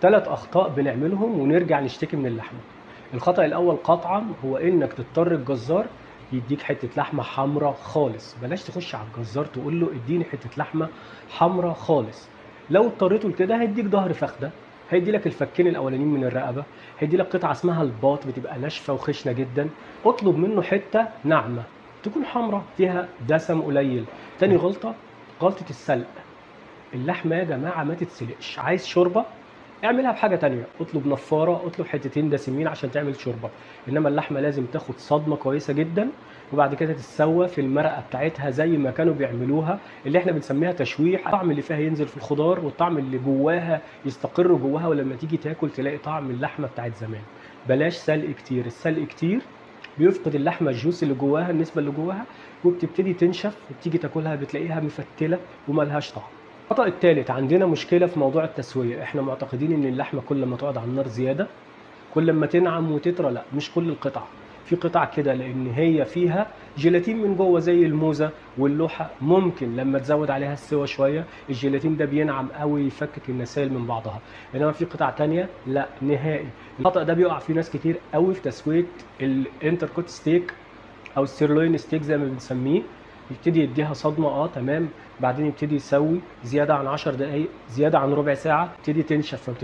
3 اخطاء بنعملهم ونرجع نشتكي من اللحمة. الخطا الاول قطعا هو انك تضطر الجزار يديك حتة لحمه حمراء خالص. بلاش تخش على الجزار تقول له اديني حتة لحمه حمراء خالص. لو اضطريته لكده هيديك ظهر فخده، هيدي لك الفكين الاولانيين من الرقبة، هيدي لك قطعه اسمها الباط بتبقى ناشفة وخشنه جدا. اطلب منه حتة ناعمة تكون حمراء فيها دسم قليل. تاني غلطه، غلطه السلق. اللحمة يا جماعة ما تتسلقش. عايز شوربة اعملها بحاجة تانية، اطلب نفاره، اطلب حتتين دسمين عشان تعمل شوربة. انما اللحمة لازم تاخد صدمة كويسة جدا وبعد كده تتسوى في المرقه بتاعتها زي ما كانوا بيعملوها، اللي احنا بنسميها تشويح. الطعم اللي فيها ينزل في الخضار والطعم اللي جواها يستقر جواها، ولما تيجي تاكل تلاقي طعم اللحمة بتاعت زمان. بلاش سلق كتير، السلق كتير بيفقد اللحمة الجوس اللي جواها، النسبة اللي جواها، وبتبتدي تنشف وبتيجي تاكلها بتلاقيها مفتله وملهاش طعم. الخطأ الثالث، عندنا مشكلة في موضوع التسوية. احنا معتقدين ان اللحمة كل ما تقعد على النار زيادة كل ما تنعم وتطرى. لا، مش كل القطع، في قطع كده لان هي فيها جيلاتين من جوه زي الموزة واللوحة، ممكن لما تزود عليها السوى شوية الجيلاتين ده بينعم قوي يفكك النسائل من بعضها. انما في قطع تانية لا نهائي. الخطأ ده بيقع فيه ناس كتير قوي في تسوية ال entrecôte steak او ال sirloin steak زي ما بنسميه. يبتدي يديها صدمة، تمام، بعدين يبتدي يسوي زيادة عن 10 دقائق، زيادة عن ربع ساعة، تبتدي تنشف، فبتبقى